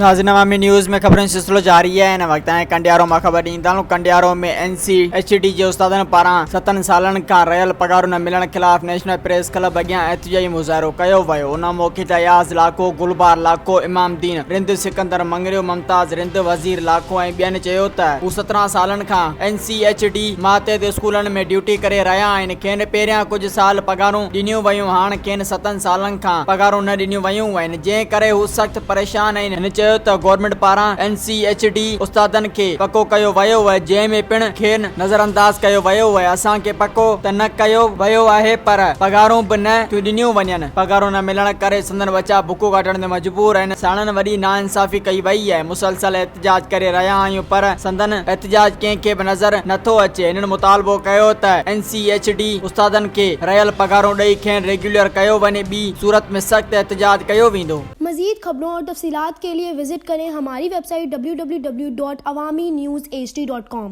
ناظرين عوامي نيوز ۾ خبرن جو سلسلو جاري آهي هن وقت تائين ڪنڊيارو مان خبر ڏيندا هلون Kandiaro ۾ N C H D جي استادن پاران ستن سالن کان رهيل پگهارون نه ملڻ خلاف نيشنل پريس ڪلب اڳيان احتجاجي مظاهرو ڪيو ويو ان موقعي تي اياز لاکو، گلبهار لاکو، امام دين رند، سڪندر مڱريو، ممتاز رند، وزير لاکو ۽ ٻين چيو ته هو 17 سالن کان اين سي ايڇ ڊي ماتحت اسڪولن ۾ ڊيوٽي ڪري رهيا آهن کين پهريان ڪجهه سال پگهارون ڏنيون ويون هاڻ کين ستن سالن کان پگهارون نه ڏنيون ويون آهن جنهن ڪري هو سخت پريشان آهن. هن چيو ته گورنمينٽ پاران اين سي ايڇ ڊي استادن کي پڪو ڪيو ويو آهي جنهن ۾ پڻ کين نظرانداز ڪيو ويو آهي اسان کي پڪو ته نه ڪيو ويو آهي پر پگهارون به نه ٿيون ڏنيون وڃن پگهارون نه ملڻ ڪري سندن ٻچا بکون ڪاٽڻ تي مجبور آهن ساڻن وڏي ناانصافي ڪئي وئي آهي مسلسل احتجاج ڪري رهيا آهيون پر سندن احتجاج ڪنهن کي به نظر نه ٿو اچي هنن مطالبو ڪيو ته اين سي ايڇ ڊي استادن کي رهيل پگهارون ڏئي کين ريگيولر ڪيو وڃي ٻي صورت ۾ سخت احتجاج ڪيو ويندو. مزيد خبرون اور تفصيلات کے لئے وزٽ ڪرين ھماري web site www.awamiNewsHD.com.